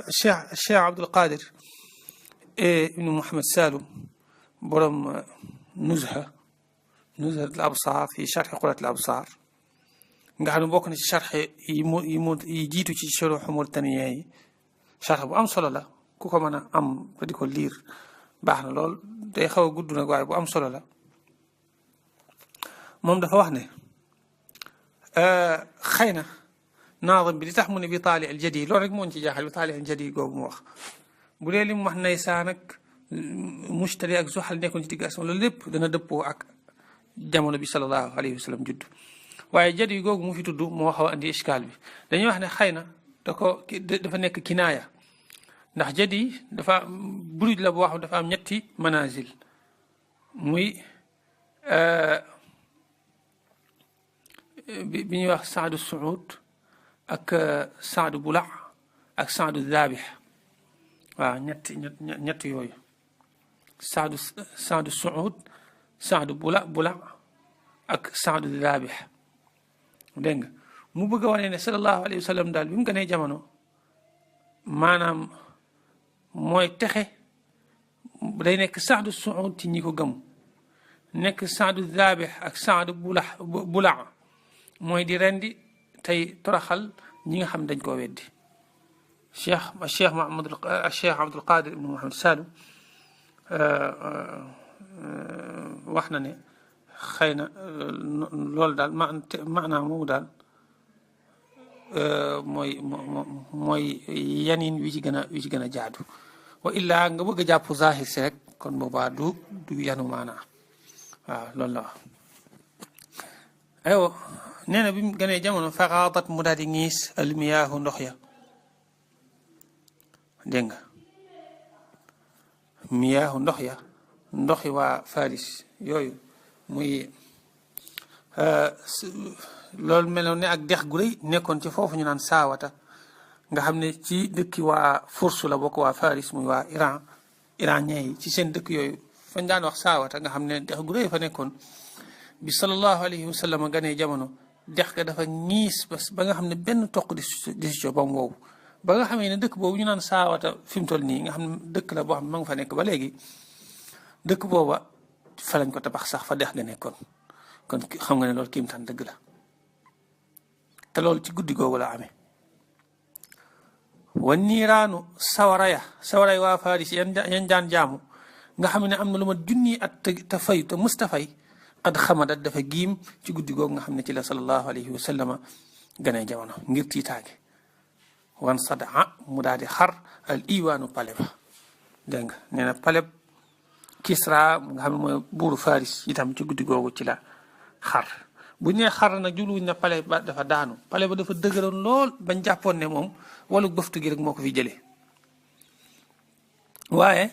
Cheikh Abdul Qadir ibnu Muhammad Saloum borom Nuzhat al Absar fi sharh Qurat al Absar nga xam ne bokk na ci sharh yi jiitu ci shuruh Mauritaniya yi sharh bu am solo la ku ko mën a am ba di ko liir baax na lool day xaw a gudd nag waaye bu am solo la moom dafa wax ne xëy na naadim bi li tax mu ne bi taali al jadi loolu rek moo ñu ci jaaxal bi taali al jadi googu mu wax bu dee li mu wax naysaan ak mushtari ak zuxal nekkoon ci digg asamaan loolu lépp dana dëppoo ak jamono bi sallallahu alayhi wa sallam judd waaye jadi googu mu fi tudd moo xaw a andi iskaal bi dañuy wax ne xëy na dafa nekk kinaaya ndax jadi dafa buruj la boo xam dafa am ñetti manazil muy bi ñuy wax saadu suud ak saadu bula ak saadu zaabix waaw ñett yooyu saadu suud saadu bula ak saadu zaabix dégg nga mu bëgg a wane ne sallallahu alayhi wa sallam daal bi mu gënee jamono maanaam mooy texe day nekk saadu suud ci ñi ko gëm nekk saadu zaabix ak saadu bula mooy di rendi tey toraxal ñi nga xam dañ koo weddi Cheikh Abdul Qadir ibn Muhammad Saloum wax na ne xëy na loolu daal maanaam moomu daal mooy yanin wi ci gën a jaadu wa illaa nga bëgg a jàpp zahir si rek kon boobaa du yanu maanaa waaw loolu la wax aywa nee na bi mu gënee jamono faxaatat mu daal di ñiis almiyaahu ndox ya dégg nga miyaahu ndoxi waa Faris yooyu muy loolu meloon ne ak dex gu rëy nekkoon ci foofu ñu naan saawata nga xam ne ci dëkki waa Furs la bokk waa Faris muy waa iranien yi ci seen dëkk yooyu fañ daan wax saawata nga xam ne dex gu rëy fa nekkoon bi sallallahu alayhi wa sallam ganee jamono dex ga dafa ñiis ba nga xam ne benn toq di si ba mu wow ba nga xamee ne dëkk boobu ñu naan saawata fi mu toll nii nga xam ne dëkk la boo xam ne ma nga fa nekk ba léegi dëkk booba fa lañ ko tabax sax fa dex ga nekkoon kon xam nga ne loolu kiimtaan dëgg la te loolu ci guddi googu la amee wa niiraanu sawaray waa Faris yan daan jaamu nga xam ne am na lu ma junni at te fay te mustafay qad xamadat dafa giim ci guddi googu nga xam ne ci la sallallahu alayhi wa sallama ganee jamono ngir tiitaage wan sadaa mu daal di xar al iwaanu pale ba dégg nga nee na pale Kisra nga xam ne mooy buuru Faris itam ci guddi googu ci la xar bu ñu nee xar nag jubluwuñ na pale ba dafa daanu pale ba dafa dëgëroon lool bañ jàppoon ne moom walu bëftu gi rek moo ko fi jëlee waaye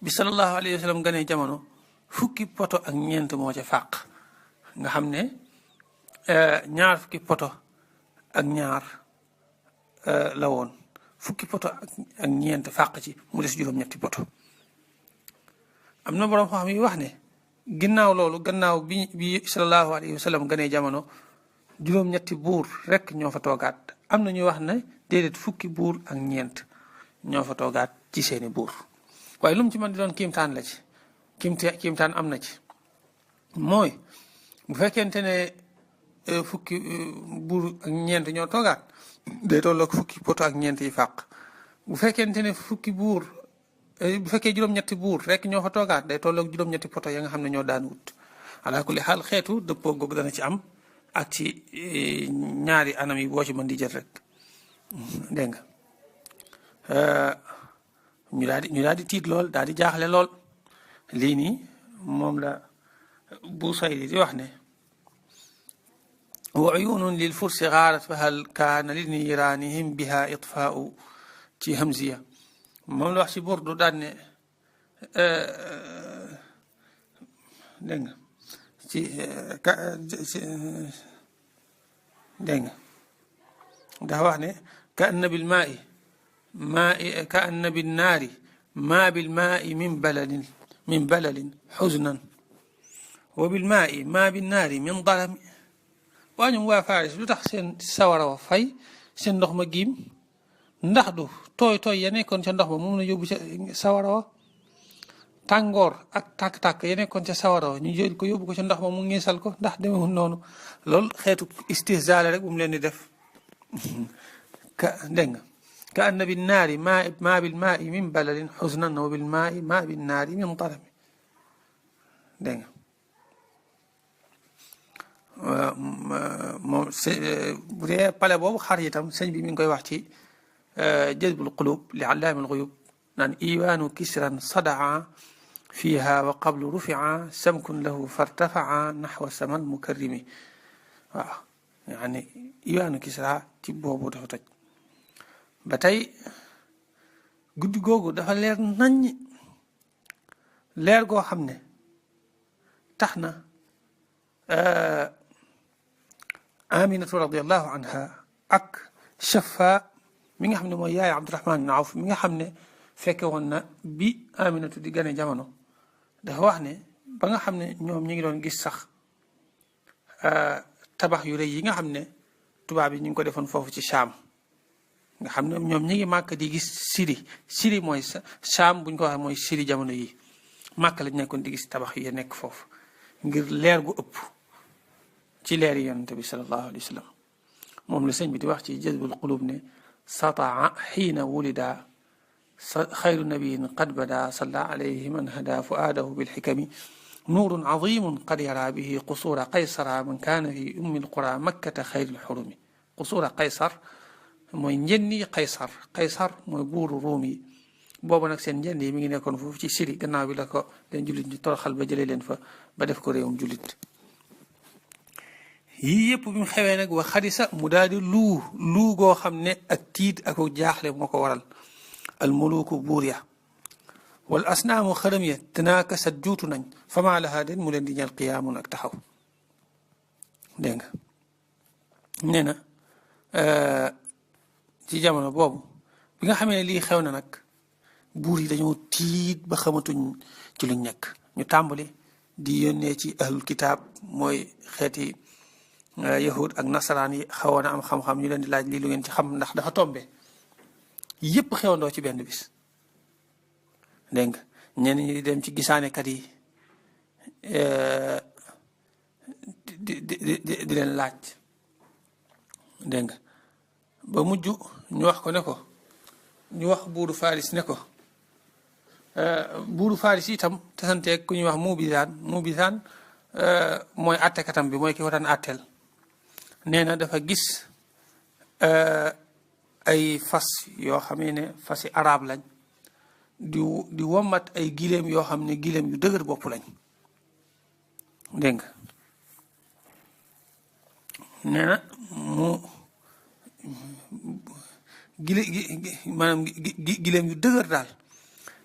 bi sallallahu alayhi wa sallam ganee jamono fukki poto ak ñeent moo ca fàq nga xam ne ñaar fukki poto ak ñaar la woon fukki poto ak ñeent fàq ci mu des juróom-ñetti poto am na boroom xam yi wax ne ginnaaw loolu gannaaw bi sallallahu alayhi wa sallam ganee jamono juróom-ñetti buur rek ñoo fa toogaat am na ñuy wax ne déedéet fukki buur ak ñeent ñoo fa toogaat ci seeni buur waaye lu mu ci mën di doon kiimtaan la ci kiimtaan am na ci mooy bu fekkente ne fukki buur ak ñeent ñoo toogaat day tolloog fukki poto ak ñeent yi fàq bu fekkente ne fukki buur bu fekkee juróom-ñetti buur rek ñoo fa toogaat day tolloog juróom-ñetti poto ya nga xam ne ñoo daan wut ala kulli xaal xeetu dëppoo googu dana ci am ak ci ñaari anam yi boo ci mën di jël rek dégg nga ñu daal di tiit lool daal di jaaxle lool lii nii moom la Busayri di wax ne wa uyunun lil fursi gaarat fa hal kaana li niiraanihim biha itfaau ci hamziya moom la wax ci Burdu daan ne dégg nga dégg nga dafa wax ne ka anna bil maai ka anna bin naari ma bil maai min balalin xusnan wa bil maai ma bin naari min dalami waa ñoom waa Faris lu tax seen sawara wa fay seen ndox ma giim ndax du tooy tooy ya nekkoon ca ndox ma moom la yóbbu ca sawara wa tàngoor ak tàkk-tàkk ya nekkoon ca sawara wa ñu jël ko yóbbu ko ca ndox ma mu ngiisal ko ndax demewul noonu loolu xeetu istihzaal rek bu mu leen di def dégg nga ka anna bi naari ma bil maai min baladin xusnan wa bil maai ma bi naari min tarami dégg nga moom bu dee pale boobu xar itam sëñ bi mi ngi koy wax ci jazbul qulub li allaamil ghuyub naan iwaanu kisran sadaa fiha wa qablu rufia samkun lahu fartafaa naxwa samal mukarrimi waaw yaani iwaanu kisra ci boobu dafa toj ba tey guddi googu dafa leer naññ leer goo xam ne tax na aminatu radiallahu anha ak shafa mi nga xam ne mooy yaay abdurahman bin awf mi nga xam ne fekke woon na bi aminatu di gane jamono dafa wax ne ba nga xam ne ñoom ñi ngi doon gis sax tabax yu rëy yi nga xam ne tubaab yi ñu ngi ko defoon foofu ci Shaam nga xam ne ñoom ñi ngi màkk di gis Syrie mooy Shaam bu ñu ko waxee mooy Syrie jamono yi màkk lañ nekkoon di gis tabax yi nekk foofu ngir leer gu ëpp ci leer yi yonente bi sallallahu alayhi wa sallam moom la sëñ bi di wax ci jazbul qulub ne sataa xiina wulida xayru nabiyin qad bada salla alayhi man hada fuaadahu bilxikami nuurun azimun qad yara bihi qusuura qaysara man kaana fi ummi alqura makkata xayri lxurumi qusuura qaysar mooy njënni qaysar mooy buuru ruum yi boobu nag seen njënd yi mi ngi nekkoon foofu ci Syrie gannaaw bi la ko leen jullit ñu toroxal ba jëlee leen fa ba def ko réewum jullit yii yëpp bi mu xewee nag wa xadisa mu daal di luu goo xam ne ak tiit ak jaaxle moo ko waral almuluku buur ya wal asnaamu xërëm ya tanaakasat juutu nañ fama lahaa den mu leen di ñal qiyaamun ak taxaw dégg nga nee na ci jamono boobu bi nga xamee ne lii xew na nag buur yi dañoo tiit ba xamatuñ ci luñ nekk ñu tàmbali di yónnee ci ahlul kitaab mooy xeeti yahud ak nasaraan yi xawoon a am xam-xam ñu leen di laaj lii lu ngeen ci xam ndax dafa tombe yépp xewandoo ci benn bis dégg nga ñenn ñi di dem ci gisaanekat yi di leen laaj dégg nga ba mujj ñu wax ko ne ko ñu wax buuru Faris ne ko buuru Faris itam tasanteeg ku ñuy wax Mubizaan mooy attekatam bi mooy ki ko daan atteel nee na dafa gis ay fas yoo xamee ne fasi arab lañ di wommat ay gileem yoo xam ne gileem yu dëgër bopp lañ dégg nga nee na mu maanaam gileem yu dëgër daal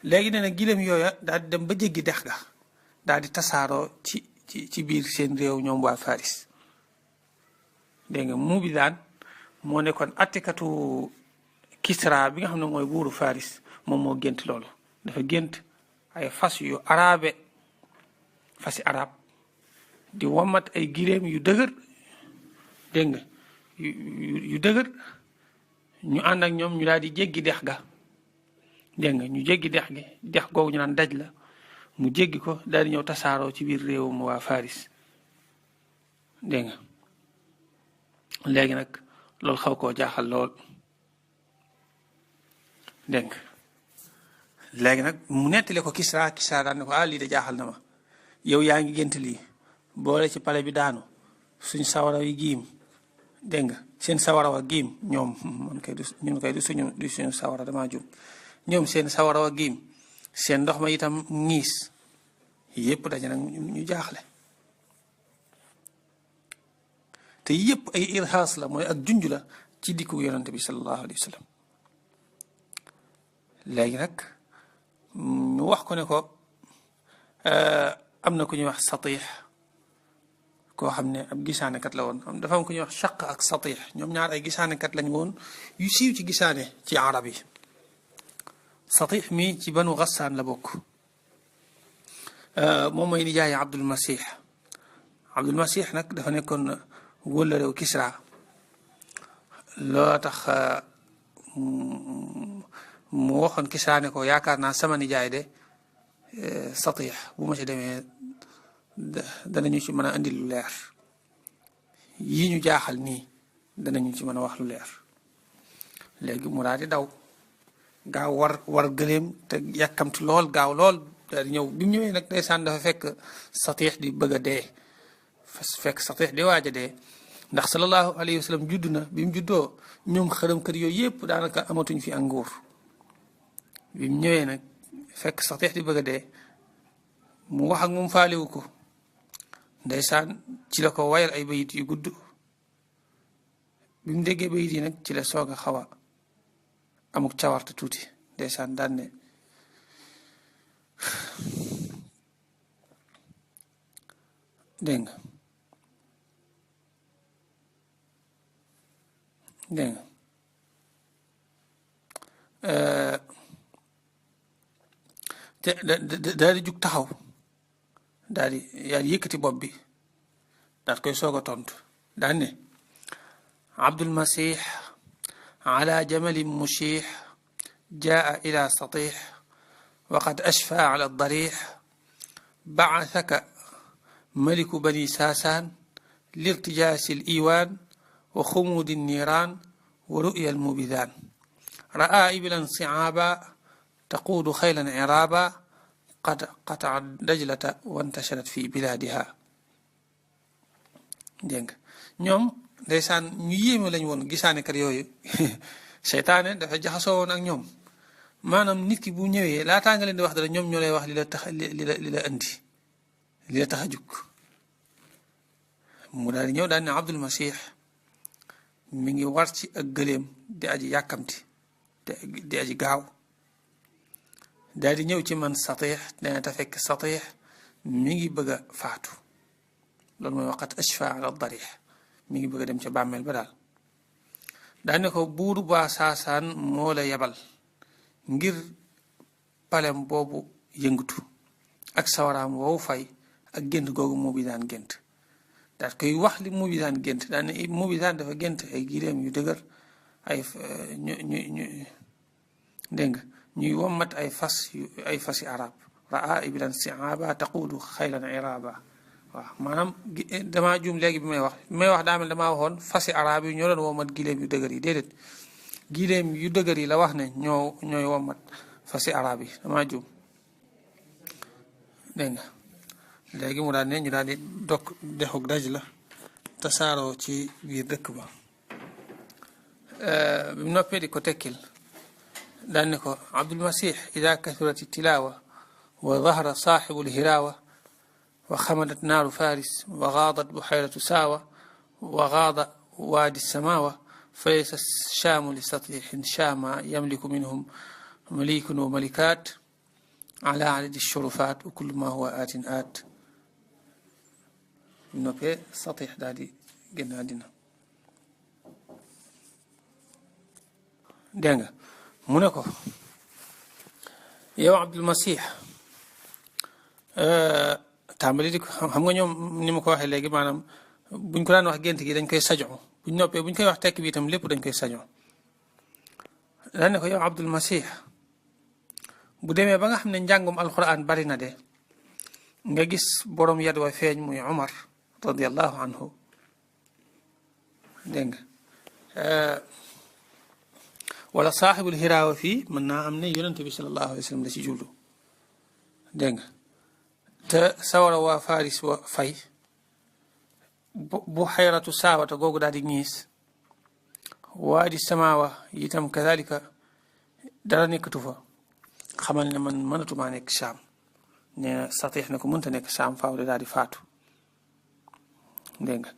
léegi nee na gileem yooya daal di dem ba jéggi dex ga daal di tasaaroo ci biir seen réew ñoom waa Faris dégg nga mu bi daan moo nekkoon attikatu Kisra bi nga xam ne mooy buuru Faris moom moo gént loolu dafa gént ay fas yu arabe fasi arab di wommat ay gileem yu dëgër dégg nga yu dëgër ñu ànd ak ñoom ñu daal di jéggi dex ga dégg nga ñu jéggi dex gi dex googu ñu naan daj la mu jéggi ko daal di ñëw tasaaroo ci biir réewum waa Faris dégg nga léegi nag loolu xaw koo jaaxal lool dégg nga léegi nag mu nettali ko Kisra daan ne ko lii de jaaxal na ma yow yaa ngi gént lii boole ci pale bi daanu suñ sawara yi giim dégg nga seen sawara wa giim ñoom ñun kay du suñu sawara damaa jum ñoom seen sawara wa giim seen ndox ma itam ñiis yépp daje nag ñu jaaxle te yépp ay irhaas la mooy ak junj la ci dikku yonante bi sallallahu alayhi wa sallam léegi nag ñu wax ko ne ko am na ku ñuy wax Satih koo xam ne ab gisaanekat la woon dafa am ku ñuy wax Shaq ak Satih ñoom ñaar ay gisaanekat lañ woon yu siiw ci gisaane ci arab yi Satih mi ci banu Gassaan la bokk moom mooy nijaay Abdul Masih nag dafa nekkoon wólla réew Kisra loo tax mu waxoon Kisra ko yaakaar naa sama nijaay de Satih bu ma ci demee danañu ci mën a indi lu leer yi ñu jaaxal nii danañu ci mën a wax lu leer léegi mu daal di daw gaaw war gëléem te yàkkamti lool gaaw lool daal di ñëw bi mu ñëwee nag ndeysaan dafa fekk Satih di bëgg a dee fekk Satih di waaj a dee ndax sallallahu alayhi wa sallam judd na bi mu juddoo ñoom xërëm kër yooyu yëpp daanaka amatuñ fi ak nguur bi mu ñëwee nag fekk Satih di bëgg a dee mu wax ak moom faalewu ko ndeysaan ci la ko wayal ay bayit yu gudd bi mu déggee bayit yi nag ci la soog a xaw a amuk cawarte tuuti ndeysaan daan ne dégg nga dégg nga te daal di jug taxaw daal di yëkkati bopp bi daal koy soog a tontu daan ne Abdul Masih ala jamalin mushih jaa ila Satih waqad ashfa ala darih ba'athaka maliku bani Saasaan lirtijaasi al-iiwaan wa xumuudi الniiraan wa ru'ya al-mubidaan ra'aa ibilan si'aaba taquudu xaylan iraaba qad qata'a dajlata wantasharat fi bilaadiha dégg nga ñoom ndeysaan ñu yéeme lañ woon gisaanekat yooyu seytaane dafa jaxasoo woon ak ñoom maanaam nit ki bu ñëwee laataa nga leen di wax dara ñoom ñoo lay wax li la tax li la indi li la tax a jug mu daal di ñëw daal ne Abdul Masih mi ngi war ci ak gëléem di aji yàkkamti di aji gaaw daal di ñëw ci man Satih dana te fekk Satih mi ngi bëgg a faatu loolu mooy waqat ashfa ala darih mi ngi bëgg a dem ca bàmmeel ba daal daal ne ko buuru ba Saasaan moo la yebal ngir palem boobu yëngatu ak sawaraam woowu fay ak gént googu mu bi daan gént daal koy wax li mu bi daan gént daan ne mu bi daan dafa gént ay gileem yu dëgër ay ñu dégg nga ñuy wommat ay fasi arab raa ibilan si'aaba taquudu xaylan iraaba waaw maanaam damaa juum léegi bi may wax daa mel damaa waxoon fasi arab yi ñoo doon wommat gileem yu dëgër yi déedéet gileem yu dëgër yi la wax ne ñooy wommat fasi arab yi damaa juum dégg nga léegi mu daal ne ñu daal di dog dexug Dajla tasaaroo ci biir dëkk ba bi mu noppee di ko tekkil daal ne ko Abdul Masih ida kathurat tilaawa wa dahara saaxibu lhiraawa wa xamadat naaru faris wa gaadat buxayratu saawa wa gaada waadi samaawa fa laysa shaamu li satixin shaama yamliku minhum malikun wa malikaat ala adadi shurufaat wa kullu ma huwa aatin aat noppee Satih daal di génn àddina dégg nga mu ne ko yow Abdul Masih tàmbali di ko xam nga ñoom ni ma ko waxee léegi maanaam buñ ko daan wax gént gi dañ koy sajon buñ noppee buñ koy wax tekk bi itam lépp dañ koy sajon daan ne ko yow Abdul Masih bu demee ba nga xam ne njàngum alquran bari na de nga gis borom yad wa feeñ muy Umar radiyallahu anhu dégg nga wala saaxibul hiraawa fii mën naa am ne yonente bi sallallahu alayhi wa sallam la ci jublu dégg nga te sawara waa Faris wa fay bu xayratu saawata googu daal di ñiis waa di samaawa itam kazalika dara nekkatu fa xamal ne man mënatumaa nekk Saam nee na Satih ne ko mënta nekk Saam faaw de daal di faatu dégg nga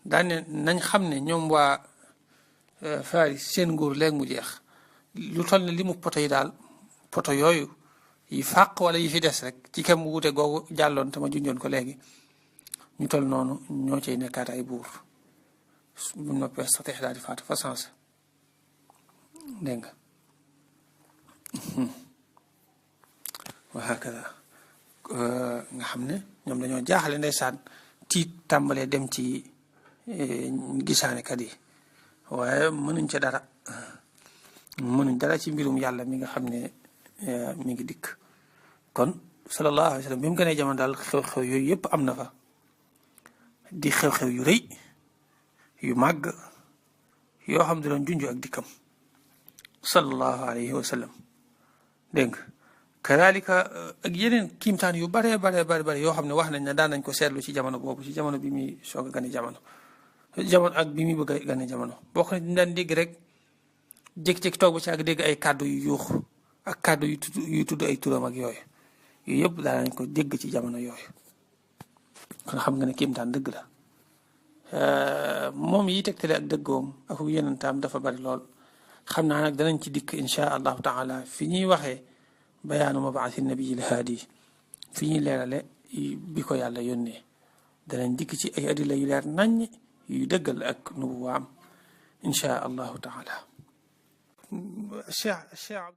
daan ne nañ xam ne ñoom waa Faris seen nguur léegi mu jeex lu toll ne li mu poto yi daal poto yooyu yi fàq wala yi fi des rek ci kem wuute googu jàlloon te ma junjoon ko léegi ñu toll noonu ñoo cay nekkaat ay buur bu noppee Satih daal di faatu fa sens dégg nga wa hakada nga xam ne ñoom dañoo jaaxale ndeysaan tiit tàmbalee dem ci gisaanekat yi waaye mënuñ ca dara mënuñ dara ci mbirum yàlla mi nga xam ne mi ngi dikk. kon sallallahu alayhi wa sallam bi mu gënee jamono daal xew-xew yooyu yëpp am na fa di xew-xew yu rëy yu màgg yoo xam ne doon junj ak dikkam sallallahu alayhi wa sallam dégg nga kadalika ak yeneen kiimtaan yu bare yoo xam ne wax nañ ne daan nañ ko seetlu ci jamono boobu ci jamono bi muy soog a gane jamono ak bi muy bëgg a gane jamono bokk na daan dégg rek jékki-jékki toog ba ci ak dégg ay kàddu yu yuux ak kàddu yu tudd ay turam ak yooyu yëpp daan nañ ko dégg ci jamono yooyu kon xam nga ne kiimtaan dëgg la moom yi tegtale ak dëggoom ak yenentaam dafa bari lool xam naa nag danañ ci dikk insha allahu taala fi ñuy waxee bayaanu mabaasi nabiyil haadi fi ñuy leerale bi ko yàlla yónnee danañ dikk ci ay adila yu leer naññ yu dëggal ak nubuwaam insha allahu taala. Cheikh